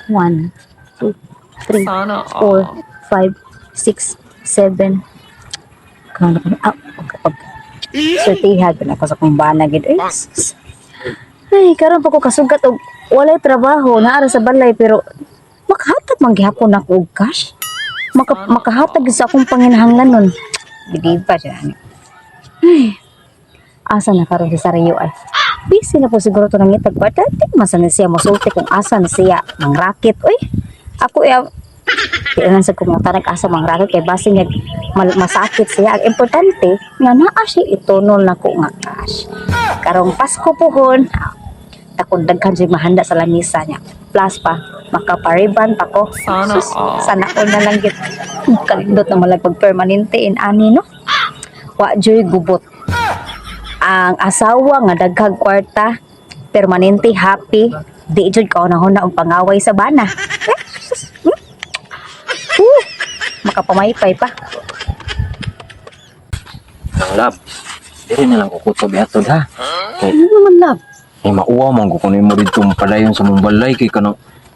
1, 2, 3, Sana 4, all. 5, 6, 7. Kano ko ah, pag Sortihan pa na ako sa kong bana gid. Ay, sus. Ay, karon pa ko kasugat og walay trabaho, naara sa balay, pero makahatag man gihapon ako og cash. Makahatag gyud sa akong panginahanglan nun. Bili pa siya ani. Ay, asa na karon si Sariyo ay? Busy na po siguro to nangitag kwarta. Di man na siya mosulti kung asa na siya mangrakit. Uy, ako ya di lang sa kumutanag asa mangrakit kay basin niya masakit siya. Ang importante nga naa siya itunol nako nga cash. Karong Pasko puhon, takon daghan siya mahanda sa lamisa niya. Plus pa, makapariban pa ko. Sana Sus, all. sana all na lang gid. Kalindot na malag pag permanente in ani, no? Wa joy gubot. Ang asawa nga daghang kwarta, permanente happy, di jud ka na og pangaway sa bana. Eh, sus, Makapamaypay pa. Ang lab. Diri na lang ko kutob ihatod ha. Kay Ano naman, love? eh, mauwaw man ko kuno mo didto padayon sa mong balay kay kanang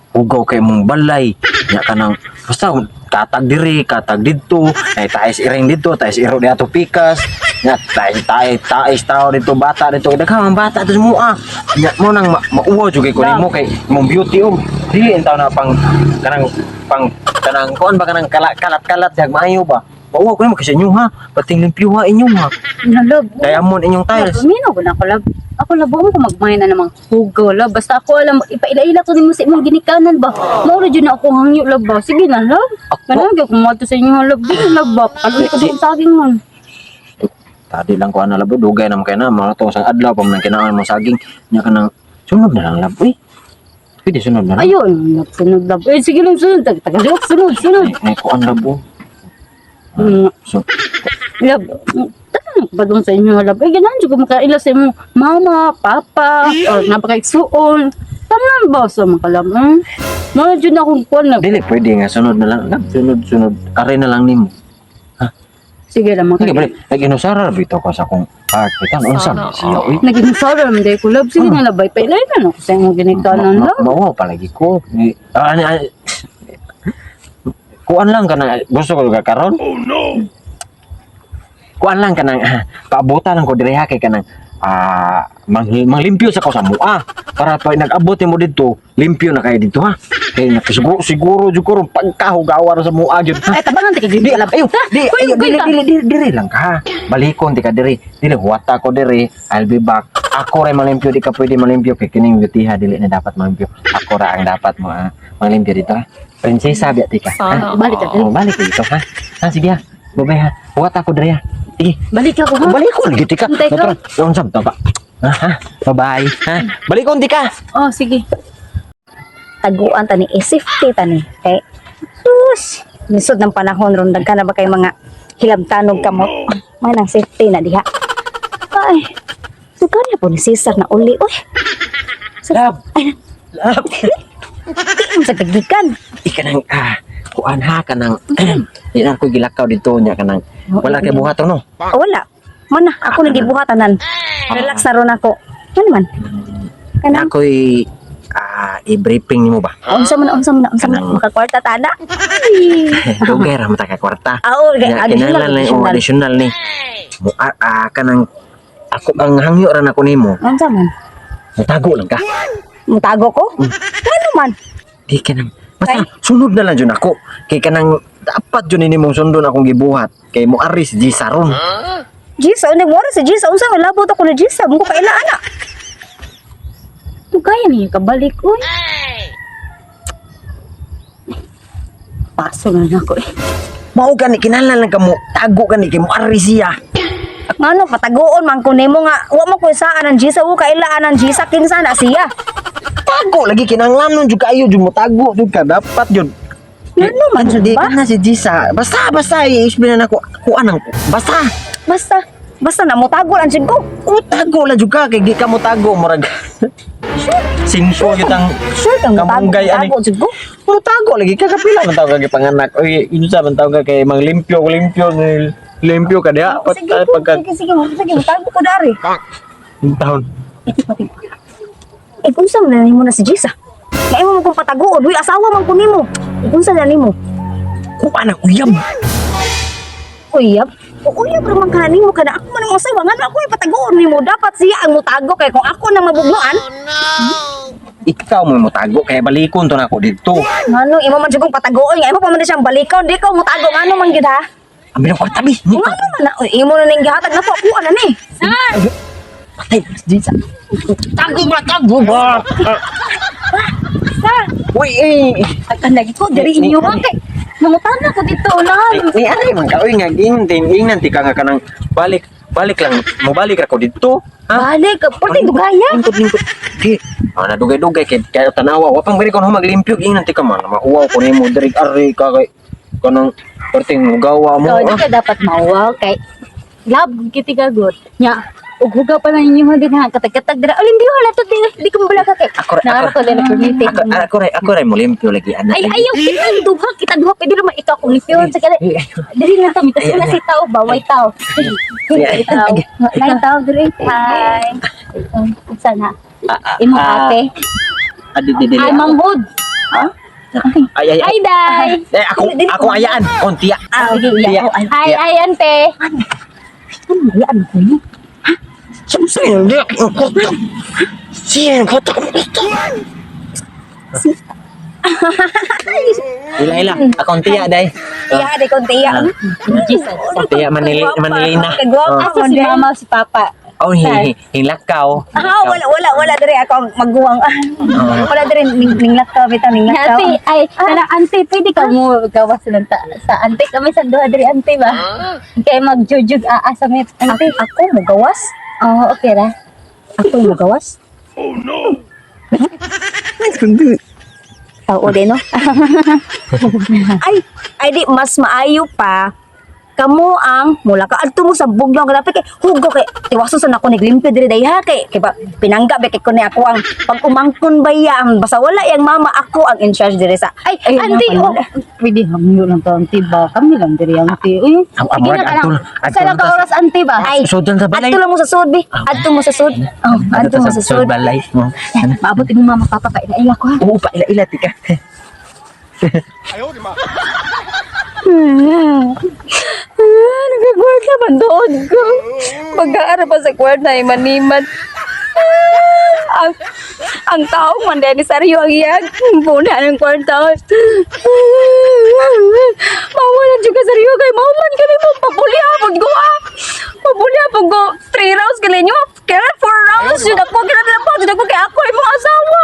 hugaw kay mong balay. Nya kanang basta katag diri, katag didto, ay taes iring didto, taes iro di ato pikas. Nya taes taes taes tao didto, bata didto, daghan ang bata didto sa mua. Nya mo nang mauwaw jud kay kuno mo kay mong beauty oh. Dili intaw na pang kanang pang kanang kuan ba kanang kalat-kalat dag maayo ba. Mauwaw ko nimo kasi inyo ha. Pating limpyo ha inyo ha. Na, love. Diamond inyong tiles. Love, uminaw ko na ako, love. Ako, love, huwag mo ko magmaya na namang hugaw, love. Basta ako, alam, ipaila-ila ko nimo sa imong ginikanan ba. Maura dyan na ako hangyo, love ba. Sige na, love. Ako- Ganun, gyud kung moadto sa inyo, love. Sige, love ba. Kaluoy ko sa saging man. Tadi lang ko ana labo, dugay naman kay na mga to sang adlaw pa man kinaan mo saging nya kanang sunod na lang, lab, uy. Pwede sunod na lang. Ayun, love, sunod, love. Eh, sige lang, sunod. Tagalog, sunod, sunod. Ay, kuan lab oh. So Love, tatanong ko ba doon sa inyo, love? Eh, ganun, dyan ko makaila sa imong mama, papa, or napakaigsuon. Tanan ba sa mga love? Hmm? Mga dyan akong kuwan, love. Dili pwede nga sunod na lang, lab, sunod sunod are na lang nimo. Sige lang, Sige mga bali nag-inusara ra bitaw ka sa akong heart bitan unsa Sana man siya uy. Naging sorry naman dahil ko, love. Sige na, labay. Pailay na ako sa imong ginikanan, love. Mawa palagi ko. Ah, ani, ani. Kuan lang kana gusto ko ka karon. Oh no. Kuan lang kanang paabutan lang ko diri ha kay kanang manglimpyo sa ko sa mua para pag nag-abot nimo didto limpyo na kayo dito ha kay siguro siguro jud ko ron pagkahugawa ra sa mua jud ha. Ay, tabangan, tika, Di, love. ayo, di, Uy, ayo, uy, dili, ka. dili, dili, diri lang ka. Balikon, di ka diri. Dili, huwata ko diri. I'll be back. Ako rin malimpyo, di ka pwede malimpyo. Kay kining beautyha, dili na dapat malimpyo. Ako ra ang dapat mo, ha. Malimpyo dito, ha. Prinsesa, biya, tika. Ha? Sana Balik ka, all. Oh, balik ka dito, ha. Ha, sige, ha. Bye-bye, ha. Huwata ko diri, ha. Sige. Balik ako, ha? Balikon, giti ka. Antay ka. Natural. Yung sab, ka. Ha, ha. Bye-bye, ha. Balikon, di ka. Oh, sige. Taguan tani, eh, safety tani. Kay sus, lisod ng panahon ron daghan na ba kay mga hilabtanog kamot. May nang safety na diha. Ay, sugani po ni Cesar na uli oy. Love. Love. Di sa kagikan. Ika nang, kuan ha, kanang, di na ako gilakaw dito niya kanang, wala kay buhaton, no? Oh, wala. Mana, ako nang gibuhatanan. Relax na ron ako. Ano man? Kanang Ako'y i-briefing nimo ba? Unsa man, unsa man, unsa man makakwarta ta na. Dugay ra man ta ka kwarta. Ah, oh, Nya, additional, kinahanglan na yung additional. additional ni. Mo kanang ako ang hangyo ra nako nimo. Unsa man? Mutago lang ka. Mutago ko? Ano man? Di kanang basta sunod na lang jud ako. Kay kanang dapat jud ni mong sundon akong gibuhat. Kay mo ari si Gisa ron. Jisa, unang wala si Jisa, unsa man labot ako ni Jisa, mo ko kaila ana. Kaya niya kabalik, uy. Paso na na ako, eh. Mao gani kinahanglan lang kamo tago gani kay mo ari siya. Ngano pataguon man ko nimo nga wa man ko saan ang Jisa, wa kaila ang Jisa, kinsa na siya. Tago lagi kinahanglan nun jud kayo jud mo tago jud ka dapat jud. Ngano man jud Di ba? na si Gisa. Basta basta i-explain na nako kuan ang basta. Basta basta na motago lang jud ko. O tago la jud ka kay di ka mo tago murag. Singko gyud ang Sure kang motago, Kamunggay, ani. motago jud ko. Mo tago lagi ka kapila man tawag ka panganak. Oy, unsa man tawag ka kay manglimpyo ko limpyo ni limpyo ka diha. Oh, Sige, po, Pagka sige, sige, sige, motago ko dari. taon. Eh, unsa man na nimo na si Jisa? Kaya mo kong pataguon, uy, asawa man ko nimo. Unsa na nimo? Kuha na uyab. Uyab? O uyab ra man ka nimo kada ako man ang asawa, ngano ako ipataguon nimo? Dapat siya ang mutago kay kung ako nang mabugnuan, Ikaw mo motago kaya balikon to nako didto. ngano imo man jud kong pataguon nga imo pa man na siyang balikon, di ko mutago ngano man gyud ha? Ambi ng kwarta bi. Ngano man na uy, imo na ning gihatag na po ako ana ni. Patay, Jinsa. Tago ba, tago ba? Sir, Uy, eh. Ang lagi ko diri inyo ha kay mangutana ko dito unahan. Ni ari man ka uy nga ingnan ingnan ti ka nga kanang balik balik lang mo balik ra ko didto. Ha? Balik, pwede dugaya. Lingkod lingkod. Di, ah, nadugay-dugay kay kay tanawa wa pang bari kon maglimpyo ingnan ti ka man mauwaw ko nimo diri ari ka kay kanang perting mugawa mo. Ikaw, di Ah. ka dapat mauwaw kay love kiti kagot. Nya, ug hugaw pa na ninyo din ha katag-katag dira. Alin di wala to di, di ko mabala ka kay. Ako Naara ko din ako meeting. ako ray mo limpyo lagi ana. Ay ayaw kita duha pwede naman ikaw kung limpyo sa kaya. Dili lang to mitas na si tao ba way tao. Ay, Tao. Nay tao diri. Hi. Sana. Imong ate. Adi di di. Ay manghod. Ay ay ay. Ay day. Eh, ako ayaan. Konti. Ah, sige, iya. Tiya. Ay ay ante. Ano yan ko ni? Ila ila, akong tiya day. Tiya, di kon tiya. Jesus. Tiya Manili Manilina. Kagwapa Asa si mama si papa? Oh, hi hilakaw. Ah, wala wala wala diri ako ang maguwang. Wala diri ning ning lakaw bitaw ning lakaw. Ate, ay, tara, ante, pwede ka mo gawas lang ta, sa ante kami sa duha diri ante ba? Kay magjujug aa sa mit ante. Ako mo gawas? Oh, okay ra. Ako mo gawas? Oh no. Oo din no. Ay, ay di mas maayo pa kamo ang mula ka adto mo sa bugnaw grabe kay hugo kay tiwaso sa nako naglimpyo diri day ha kay kay ba pinangga ba kay ko ni ako ang pag umangkon ba ya ang basta wala yang mama ako ang in charge diri sa Ay, Ayun ante, nga oh, pala. pwede hangyo lang to ante ba? Kami lang diri ante. Uy, Am- sige amor, na ka lang. adto- Sa lang ka adto- oras ante ba? Ay, Sudan sa balay. Adto lang mo sa sud, bi. Adto mo sa sud. Oh, adto mo sa sud. balay. Oh. Maabot imong mama papa pa ila ko ha. Oo, pa ila ila tika. Ah, nagagwarda man doon ko. Pagkaara pa sa kwarta ay maniman. Ah, ang tao man din ni Sergio ang iyag. Puna ng kwarta. Mawalan juga Sergio kay mao man kani mo papulyapon ko ah. Papulyapon ko. 3 rounds kani nyo. Kaya 4 rounds yun ako. Kaya na pa ako kay ako imong asawa.